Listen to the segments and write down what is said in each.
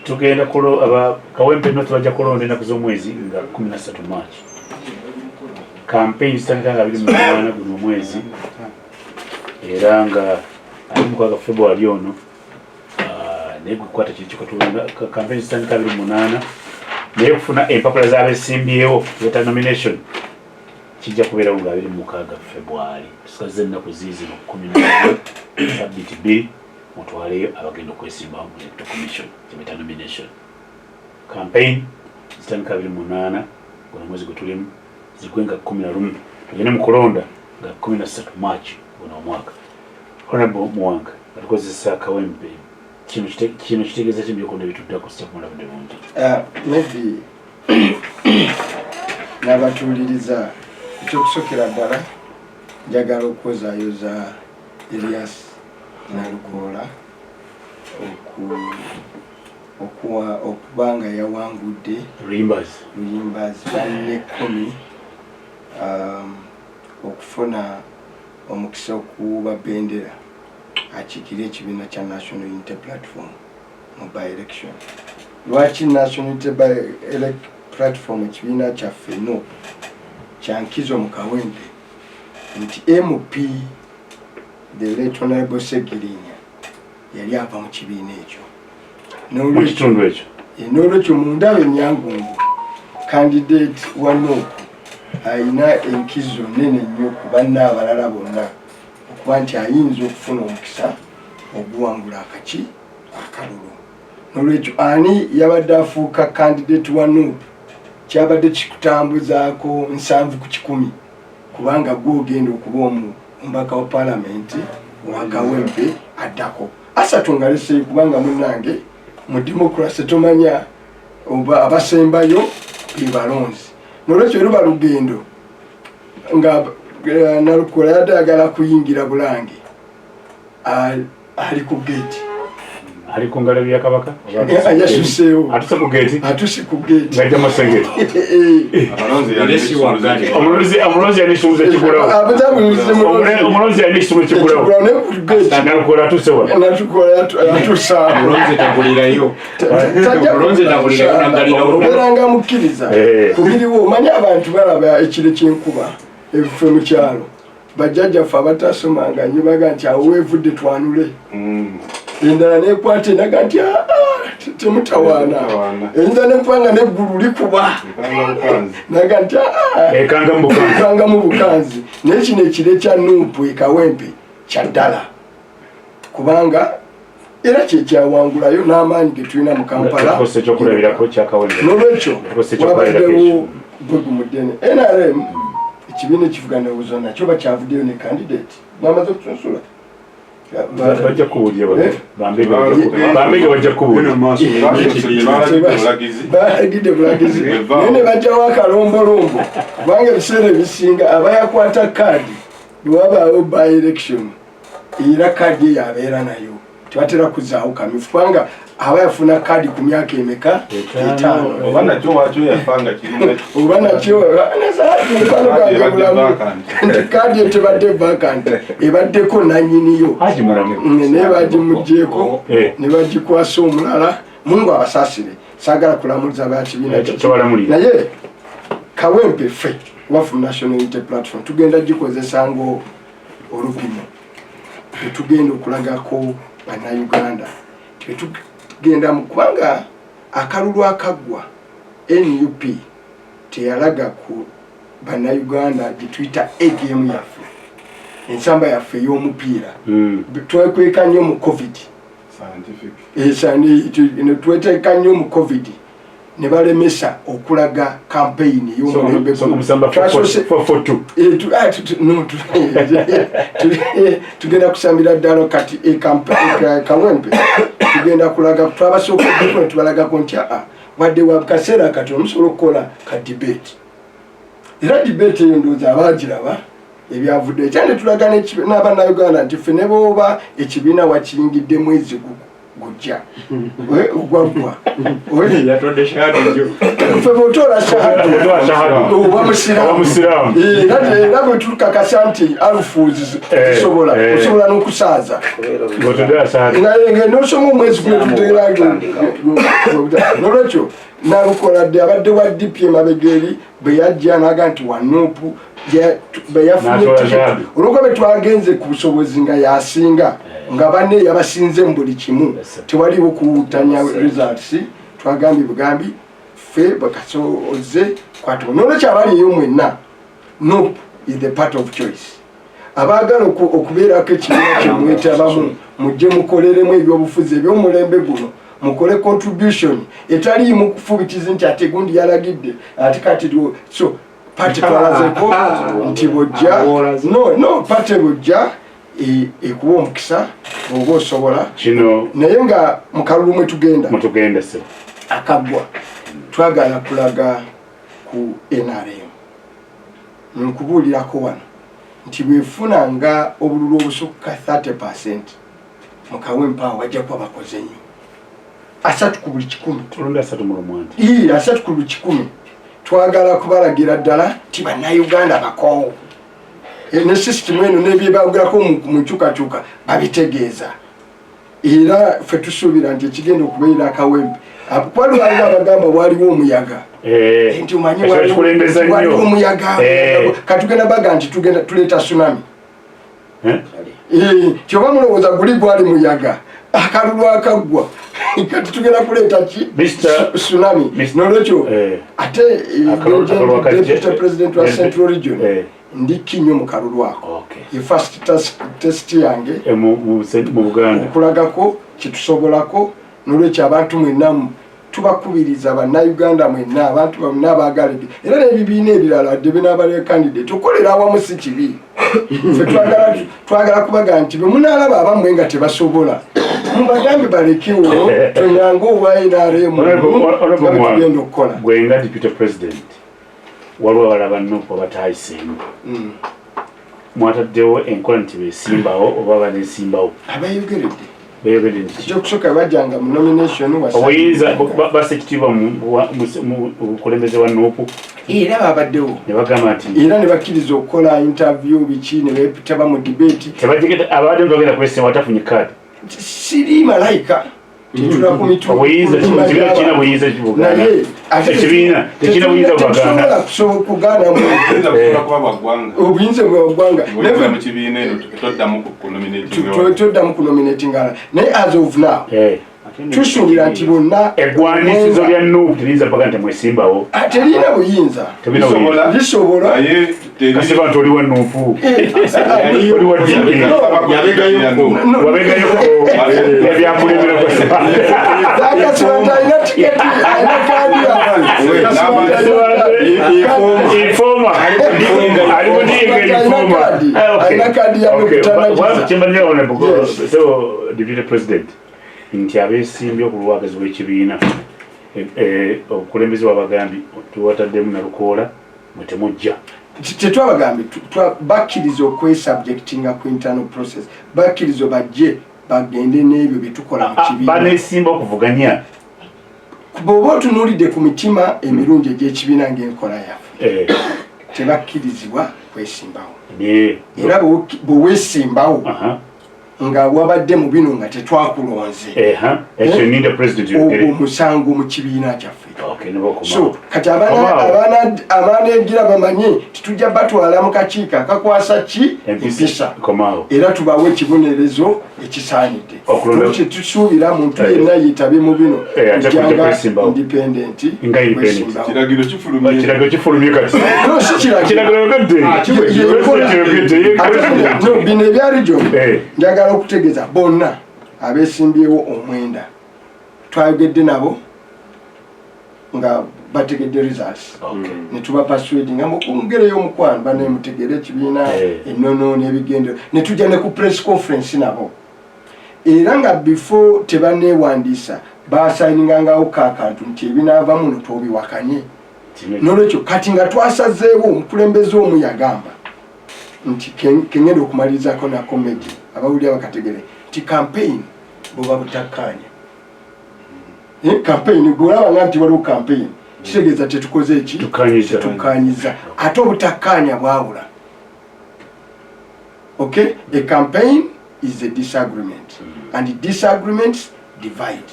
Tugenda kulo aba Kawempe North bajja kulonda ennaku z'omwezi nga 13 March. Campaign zitandika nga 28 guno omwezi era nga 26 February ono, naye gukwata kiri kikatulonda. Campaign zitandika 28, naye okufuna empapula z'abesimbyewo zeta nomination kijja kubeerawo nga 26 February. Tusikaze ennaku ziizino 11, sabiti 2, mutwaleyo abagenda okwesimbawo mu Electoral Commission, kyebeta nomination. Campaign zitandika 28 guno omwezi gwe tulimu, zigwe nga 11, tugende mu kulonda nga 13 March guno omwaka. Honorable Muwanga, atukozesa Kawempe, kino kitegeeza ki ebyokulonda bituddako? Sijja kumala budde bungi. Maybe n'abatuuliriza, ekyokusokera ddala njagala okwozaayoza Erias Nalukoola okuba nga yawangudde Luyimbazi. Luyimbazi banne 10, okufuna omukisa okuwuuba bendera akiikire ekibiina kya National Unity Platform mu by election. Lwaki National Unity Platform, ekibiina kyaffe no kyankizo mu Kawempe, nti MP the late Honorable Segirinya yali ava mu kibiina ekyo. Mu kitundu ekyo. N'olwekyo mu ndaba enyangungu, candidate wa NUP ayina enkizo nene nnyo ku banna abalala bonna okuba nti ayinza okufuna omukisa oguwangula akaki akalulu. Nolwekyo ani yabadde afuuka candidate wa NUP kyabadde kikutambuzaako 70%, kubanga gwe ogenda okuba omubaka wa palamenti wa Kawempe addako asatu nga leseyo, kubanga munange mu democracy tomanya oba abasembayo be balonzi. Nolwekyo luba lugendo nga Nalukola yadde ayagala kuyingira Bulange, ali ku geeti. Ali ku ngalabi ya Kabaka. Yasuseewo. Atuse ku geeti. Atuse ku geeti. Ngajja Masengere. Omulonzi yalina ekisumuzo ekigulawo. Omulonzi yalina ekisumuzo ekigulawo. Nalukola atuse wa? Nalukola atuusaawo. Omulonzi tagulirayo. Omulonzi tagulirayo nagalirawo. Obeeranga mukkiriza ku biriwo. Omanyi abantu balaba ekiro ky'enkuba ebife mu kyalo, bajjajjaffe abatasomanga nnyo baga nti awo weevudde twanule. Endala nekwata enaga nti, "Ah, ah, temutawaana." Eyinza nekuba nga neggulu likuba naga nti, "Ah, ah." Ekanga mu bukanzi. Ekanga mu bukanzi. Naye kino ekire kya NUP ekawempe kya ddala, kubanga era kyekyawangulayo n'amaanyi ge tulina mu Kampala. Tukozesa ekyokulabirako kya Kawempe. Nolwekyo Tukozesa ekyokulabirako wabaddewo ekyo. gwe gumuddene NRM, ekibiina ekivuganya obuzo, nakyo bakyavuddeyo ne candidate bamaze okusunsula. Bajja kubuulira. Bambega bajja kubuulira. Balagidde bulagizi, naye ne bajjawo akalombolombo, kubanga ebiseera ebisinga abayakwata kaadi bwewabaawo by election, era kaadi eyo abeera nayo, tebatera kuzaawo kamyufu, kubanga aba yafuna kaadi ku myaka emeka? 5. Oba nakyo wakyo yafanga kiringa. Oba nakyo mukwano gwange bulamu nti kaadi eyo tebadde vacant, ebaddeko nanyiniyo. Haji Mulamu. Naye bagimugyeko Eh. ne bagikwasa omulala. Mungu abasaasire, saagala kulamuliza bakibiina. Kyebalamulira. Naye Kawempe ffe wafu National Unity Platform tugenda gikozesa ngo olupimo tetugenda okulagako Bannayuganda tetugenda mu, kubanga akalulu akaggwa NUP teyalaga ku Bannayuganda gye tuyita A game yaffe, ensamba yaffe ey'omupiira. Twekweka nnyo mu COVID. Scientific. Tweteeka nnyo mu COVID ne balemesa okulaga campaign ey'omulembe So guno. omusamba Twasose 442. Eh, no, tugenda kusambira ddala kati e Kawempe tugenda kulaga twabasooka tubalagako nti aa wadde wa kaseera kati omusobola okukola ka debate, era debate eyo ndowooza abaagiraba ebyavudde ekya ne tulaga n'Abannayuganda nti ffe ne bwoba ekibiina wakiyingidde mwezi Gujja gwaggwa ffe bwotoola shahadu oba musiraamu, era bwe tukakasa nti alufu zisobola, osobola n'okusaaza nosoma omwezi gunetuteera. Nolwekyo Nalukola dde abadde wa DP emabega eri bwe yajja naga nti wa NUP bwe yafunye tiketi, olwokuba bwe twagenze ku busobozi nga yasinga, nga banne yabasinze mu buli kimu, tewaliwo kuwutanya results. Twagambye bugambi ffe bwekasoze kwatibwa. Nolwekyo abali eyo mwenna, NUP is the part of choice. Abaagala okubeerako ekibiina kyemwetabamu, mujje mukoleremu ebyobufuzi ebyomulembe guno, mukole contribution etaliimu kufubitizi nti ate gundi yalagidde ate kati. So party twalazeko nti bwojja, no party bwojja ekuwa omukisa bwoba osobola. Kino Naye nga mukalulu mwe tugenda mutugenda se akaggwa, twagala kulaga ku NRM, nkubuulirako wano nti bwefuna nga obululu obusukka 30% mu Kawempe, awo bajja kuba bakoze nnyo, 30 ku buli 100. Tulonda 31 anti. Ii, 30 ku buli 100. Twagala kubalagira ddala nti Bannayuganda bakoowu. Ne sisitimu eno nebyebagerako mu nkyukakyuka babitegeeza, era ffe tusuubira nti ekigenda okubeera Akawempe, kuba lwaliwo abagamba waliwo omuyaga nti omanyi Ekyo kikulembeza nnyo. waliwo omuyaga. Katugenda baga nti tugenda tuleeta tsunami. Kyoba mulowooza guli gwali muyaga, akalulu akaggwa, kati tugenda kuleeta ki? Tsunami. Nolwekyo ate deputy president wa Central Region, ndi kinyo mu kalulu ako. Ye first test yange Mu Buganda okulagako kyetusobolako. Nolwekyo abantu mwenna tubakubiriza, Bannayuganda mwenna, abantu bonna abaagala era n'ebibiina ebirala dde binaabale candidate, okukolera awamu si kibi. Ffe twagala kubaga nti bwe munaalaba abammwe nga tebasobola, mubagambe balekewo, twenyanga obwa NRM Honorable nga bwe tugenda okukola. Gwe nga deputy president, waliwo abalala ba NUP abatayiseemu. Mwataddewo enkola nti besimbawo oba banesimbawo? Abeeyogeredde. Beyogedde nti ki? Ekyokusooka, bajjanga mu nomination Obuyinza bassa ekitiibwa mu bukulembeze wa NUP. Era babaddewo. Ne bagamba nti Era ne bakkiriza okukola interview biki, ne beetaba mu debate. Tebajegeda abadde bagenda kwesimba batafunye kaadi. Siri malayika, tetula ku mitu Obuyinza ku mitima ekibiina kirina gy'abantu. buyinza kibuganda. Naye ate Ekibiina tekirina buyinza tetusobola bubaganda. kugaana mu Oyinza kusobola kuba bwa ggwanga. Obuyinza bwa ggwanga. Oyinza mu kibiina eno toddamu ku nominating. Toddamu ku nominating ala, naye as of now tusuubira nti bonna Eggwanisizo lya NUP teriyinza baga nti mwesimbawo. Ah, terina buyinza. Terina buyinza. Lisobola. Naye teri Kasiba nti oli wa NUP, oli wa DP. Yabegayoko. Wabegayoko ebyakulemerako. Akasiba nti alina tiketi, alina kaadi yaabwe. Informer ali mu DP, informer. Alina kaadi ya NUP, tanagiza. Kyembalira Yes. so deputy president nti abeesimbye ku lwagazi bw'ekibiina, obukulembeze bwabagambye tuwataddemu Nalukoola, mwe temujja. Tetwabagambye, bakkiriza okwesubjectinga ku internal process, bakkiriza bajje bagende n'ebyo byetukola mu kibiina. Baneesimba okuvuganya. Bw'oba otunuulidde ku mitima emirungi egy'ekibiina ng'enkola yaffe, tebakkirizibwa kwesimbawo. Era bwe weesimbawo nga wabadde mu bino nga tetwakulonze, Ekyo ninda president yogere. Ogwo musango mu kibiina kyaffe. Okay, ne bakoma. So kati Komaawo. Abaneegira bamanye titujja batwala mu kakiiko akakwasa ki empisa, Komaawo. era tubawe ekibonerezo ekisaanidde. Okulonda- Tetusuubira muntu yenna yeetabye mu bino Ate kujja kujjanga kwesimbawo. independent Nga independent. kwesimbawo. Kiragiro kifulumye. Kiragiro kifulumye kati. No, si kiragiro. Kiragiro yogedde. Ah, kiwedde. President yogedde, ye Ate president. no, bino ebya region, njagala okutegeeza bonna abeesimbyewo omwenda, twayogedde nabo nga bategedde results, ne tuba persuading nga mukungereyo omukwano, bane mutegere ekibiina, ennono n'ebigendero, ne tujja ne ku press conference nabo. Era nga before tebaneewandiisa, basayiningangawo kakantu nti ebinaava muno tobiwakanye. Nolwekyo kati nga twasazeewo, omukulembeze omu yagamba nti kengenda okumalirizaako na comedy, abawulira bakategere nti campaign buba butakkaanya. Campaign gwolaba nga nti waliwo campaign, kitegeeza tetukoze eki? Tukkanyiza. Tetukkanyiza. Ate obutakkaanya bwawula. Okay, a campaign is a disagreement, and disagreements divide,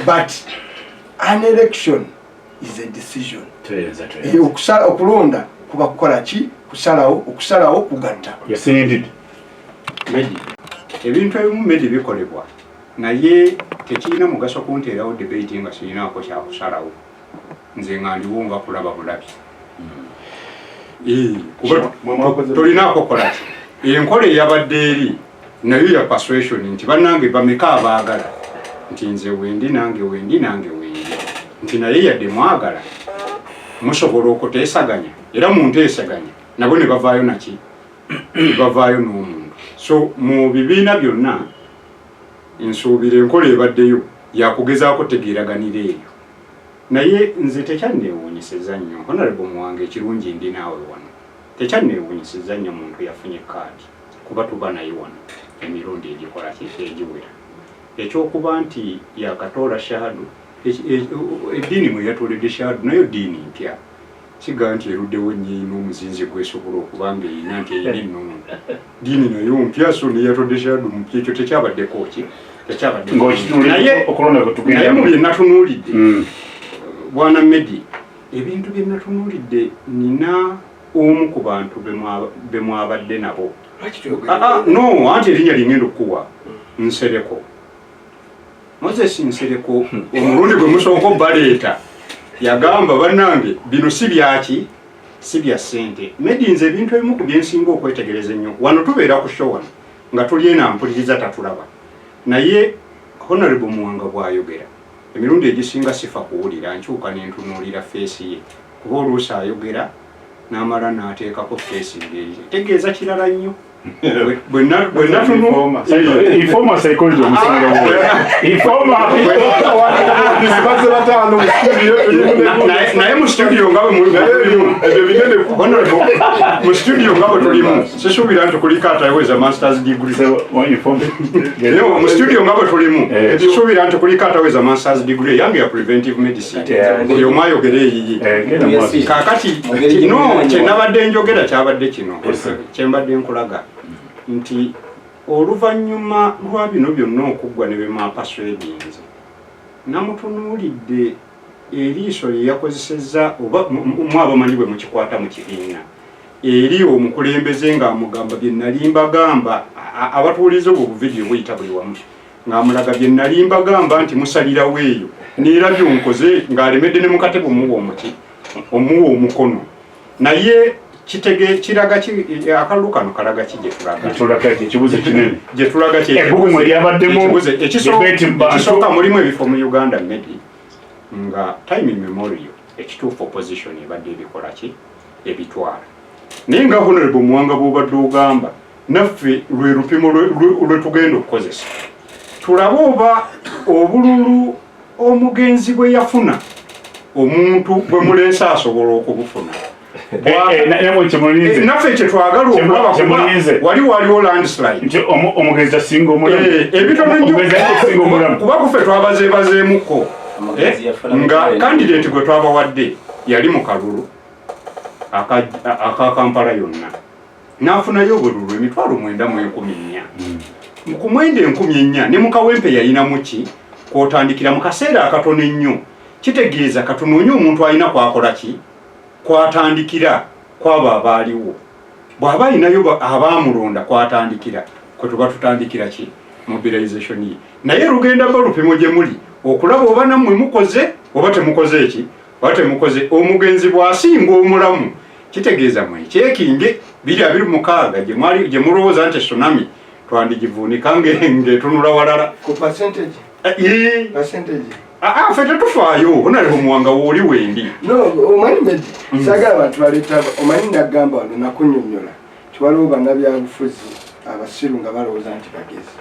but an election is a decision. Tweyanza, tweyanza. Okulonda kuba kukola ki? Kusalawo. Okusalawo kugatta. Yes, indeed. Medi, ebintu ebimu, Medi, bikolebwa naye tekirina mugaso kunteerawo debate nga sirinaako kyakusalawo. Nze nga ndiwo nga kulaba bulabi. Kuba Mwe mwakoze- tolinaako kola ki? Enkola eyabadde eri nayo ya persuasion nti bannange bameka abaagala, nti nze wendi, nange wendi, nange wendi, nti naye yadde mwagala musobola okuteesaganya, era mu nteesaganya nabo ne bavaayo naki, ne bavaayo n'omuntu. So mu bibiina byonna nsuubira enkola ebaddeyo yakugezaako tegeeraganira eyo. Naye nze tekyanneewuunyisiza nnyo, Honorable Muwanga, ekirungi ndi naawe wano, tekyanneewuunyisiza nnyo muntu yafunye kaadi, kuba tuba naye wano emirundi egikola ki, egiwera. Ekyokuba nti yakatoola shahadu, eddiini mwe yatooledde shahadu nayo ddiini mpya, siga nti eruddewo nnyo, erina omuzinzi gwesobola okuba nga erina nti erina ennono, ddiini nayo mpya, so neyatodde shahadu mupya, ekyo tekyabaddeko ki, tekyabaddeko. Ng'okitunuulidde Naye okulonda kwe tugenda. Naye mu bye natunuulidde, bwana Medi, ebintu bye natunuulidde, nina omu ku bantu be mwabadde nabo. Ah, ah, no, anti erinnya lingenda okukuwa, Nsereko, Moses Nsereko. Omulundi gwe musooka obaleeta yagamba, "Bannange, bino si byaki, si bya ssente." Medi, nze ebintu ebimu ku byensinga okwetegereza ennyo wano, tubeera ku show wano nga tuli eno, ampuliriza tatulaba, naye Honorable Muwanga bw'ayogera emirundi egisinga sifa kuwulira, nkyuka nentunuulira face ye, kuba oluusi ayogera n'amala n'ateekako face ngeri tegeeza kirala nnyo. Bwe natunu Informer psychology omusinga informer. Baze bataano mu studio. Naye mu studio nga bwe mulimu, Ebyo binene. Honorable, mu studio nga bwe tulimu, sisuubira nti kuliko ataweza masters degree. So, informer. Naye mu studio nga bwe tulimu, Eh. sisuubira nti kuliko ataweza masters degree yange ya preventive medicine. Yeah. Buli omu ayogera eyiye. Eh, genda mu maaso. Kaakati Mungeri no gye kyenabadde njogera kyabadde kino, Yes, sir. kyembadde nkulaga nti oluvannyuma lwa bino byonna okuggwa ne bemwapaswedinze, namutunuulidde eriiso lye yakozesezza, oba mu abamanyi bwe mukikwata mu kibiina, eri omukulembeze ng'amugamba bye nali mbagamba. Abatuwuliriza, obwo buvidiyo buyita buli wamu, ng'amulaga bye nali mbagamba nti musalirawo eyo, neera byonkoze, ng'alemedde ne mukatebe omuwa omuki, omuwa omukono. Naye kitege kiraga ki? Akalulu kano kalaga ki gye tulaga? Tulaga ki? Ekibuuzo kinene. Gye tulaga kye Ebbugumu eryabaddemu, ekibuuzo debate mu bantu. Ekisooka, mulimu ebifo mu Uganda, Medi, nga time immemorial ekituufu opposition ebadde ebikola ki, ebitwala. Naye nga Honorable Muwanga bw'obadde ogamba, naffe lwe lupimo lwe tugenda okukozesa tulabe oba obululu omugenzi bwe yafuna, omuntu bwe muleese asobola okubufuna. Namwe kyemulinze. Naffe kyetwagala okulaba, kuba Kyemulinze. wali waliwo landslide. Nti omugenzi asinga omulamu. Ebitono nnyo. Omugenzi asinga omulamu. Kuba kuffe twabazeebazeemuko. Omugenzi yafuna Nga mitwalo. candidate gwe twabawadde yali mu kalulu aka Kampala yonna, n'afunayo obululu 94,000. Ku 94,000 ne mukawempe yalinamu ki kwotandikira mu kaseera akatono ennyo. Kitegeeza katunoonye omuntu alina kwakola ki, kwatandikira kwabo abaaliwo, bw'aba alinayo abaamulonda kwatandikira kwe tuba tutandikira ki, mobilization ye. Naye lugenda ba lupimo gye muli okulaba oba nammwe mukoze oba temukoze eki, oba temukoze. Omugenzi bw'asinga omulamu, kitegeeza mwekyekinge 2026 gye mwali gye mulowooza nti tsunami twandigivuunika ng'etunula walala. Ku percentage? Eh, Percentage? Ah, ah, ffe tetufaayo. Honorable Muwanga, wooli wendi. No, omanyi Medi, saagala abantu baleeta, omanyi nagamba wano nakunnyonnyola nti waliwo bannabyabufuzi abasiru nga balowooza nti bagezi,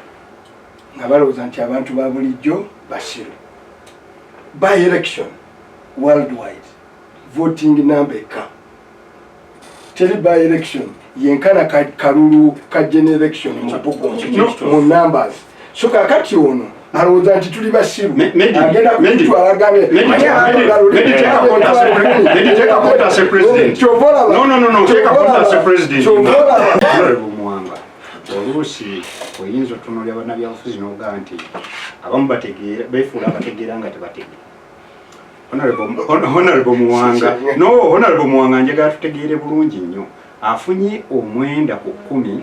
nga balowooza nti abantu ba bulijjo basiru. By election worldwide, voting number eka teri by election yenkana kalulu ka general election mu bugumu, mu numbers. So kakati ono Alowooza nti tuli basiru, agenda kututwala gambe. Kyova oluusi oyinza otunuulira bannabyabufuzi n'ogaa nti abamu bategeera, beefuula abategeera nga tebategeera. Honorable Muwanga, no, Honorable Muwanga, njagala tutegeere bulungi nnyo. Afunye 9 ku 10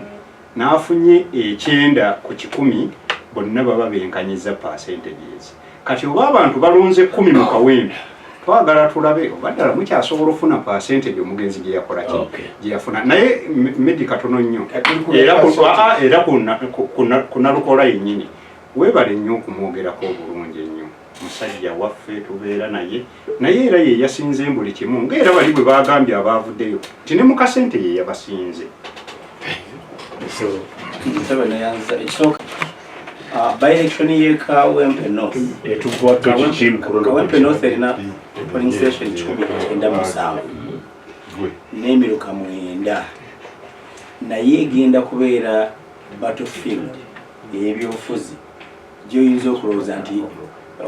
n'afunye 90 ku 100, bonna baba benkanyiza percentages. Kati oba abantu balonze 10 mu Kawempe, twagala tulabe oba ddala mukyasobola ofuna percentage omugenzi gye yakola ki gye yafuna. Naye medi katono nnyo era ku Nalukoola yennyini, weebale nnyo okumwogerako obulungi ennyo. Musajja waffe, tubeera naye, naye era ye yasinze buli kimu, ngaera bali bwe bagambye abaavuddeyo nti ne mukasente ye yabasinze. Nsaba neyanza ekisooka, by-election y'e Kawempe North. Etuggwako kiki mu kulonda? Kawempe North erina polling station 197 n'emiruka 9, naye egenda kubeera battlefield ey'ebyobufuzi gyoyinza okulowooza nti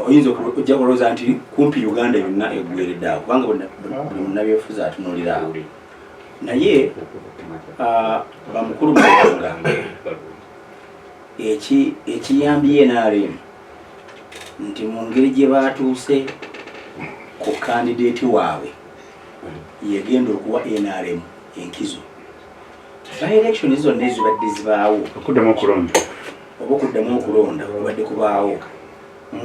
oyinza ojja kulowooza nti kumpi Uganda yonna eggweredde awo, kubanga buli munnabyobufuzi atunuulira awo. Naye bamukulu Muwanga, ekiyambye NRM nti mu ngeri gye batuuse ku candidate waabwe yegenda okuwa NRM enkizo. By-election zonna ezibadde zibaawo, okuddamu okulonda, oba okuddamu okulonda kubadde kubaawo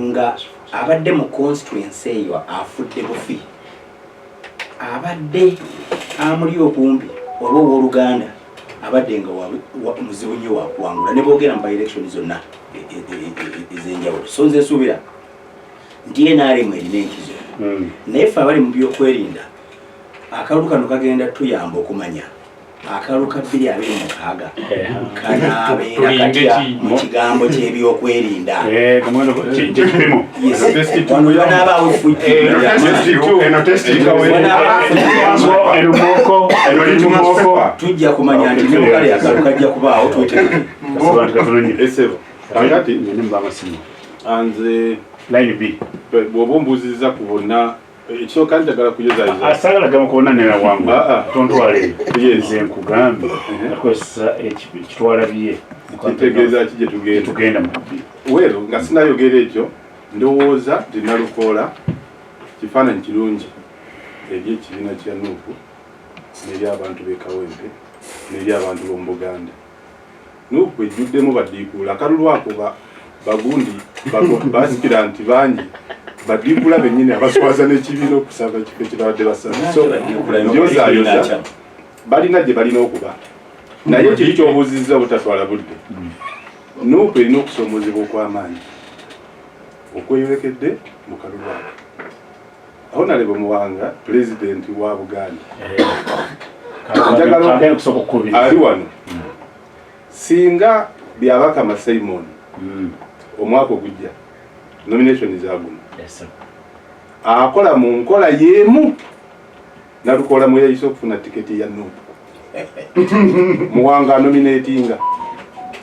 nga abadde mu constituency eyo afudde bufi, abadde amuli okumpi oba owooluganda abadde nga muzibu nnyo wakuwangula ne boogera mu by-election zonna ez'enjawulo. So nze nsuubira nti NRM erina enkizo, naye ffe abali mu byokwerinda akalulu kano kagenda tuyamba okumanya akalulu ka 2026 kanaabeera Tulinde katya ki? mu kigambo ky'ebyokwerinda. Kyekipimo. Yes. Wano wanaabaawo effujjo, Eno test. Erumoko. Eno litmus paper. tujja kumanya nti ne mukale akalulu kajja kubaawo, twetegeke. Abantu katono nnyo. Esebo, kakati Ngende mu bamasimu. Nze Line B. Bw'oba ombuuzizza ku bonna, ekisooka njagala kuyozayoza. Asaagala gamba kubona nena wangu. Ah, ah. Tontwala eyo. Yes. Nze nkugambye akozesa kitwala bye. Kitegeeza ki gye tugenda? Tugenda mu Weero nga sinayogera ekyo, ndowooza nti Nalukoola kifaananyi kirungi eri ekibiina kya NUP n'eri abantu b'e Kawempe n'eri abantu b'omu Buganda. NUP ejjuddemu badiikuula. Akalulu ako bagundi basikira nti bangi badiikuula bennyini abaswaza n'ekibiina okusaba ekifo ekibabadde basaba. So njozayoza balina gye balina okuba, naye kiri kyobuuzizza obutatwala budde. NUP erina okusoomozebwa okw'amaanyi okweyolekedde mu kalulu ako. Honorable Muwanga, pulezidenti wa Buganda, Njagala Agenda kusooka okukubiriza. Ali wano. Singa Byabakama Simon omwaka ogujja nomination zaguno Yes, sir. akola mu nkola y'emu Nalukola mwe yayise okufuna tiketi ya NUP, Muwanga anominatinga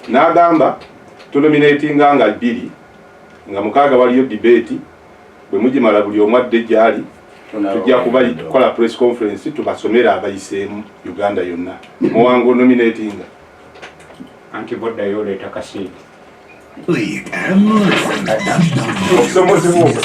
n'agamba tunominatinga nga bbiri nga mukaaga, waliyo debate, bwe mugimala buli omu adde gyali, tujja kuba tukola press conference tubasomere abayiseemu Uganda yonna. Muwanga onominatinga. Anti boddayo oleeta kasiiti. Okusomozebwa okwo.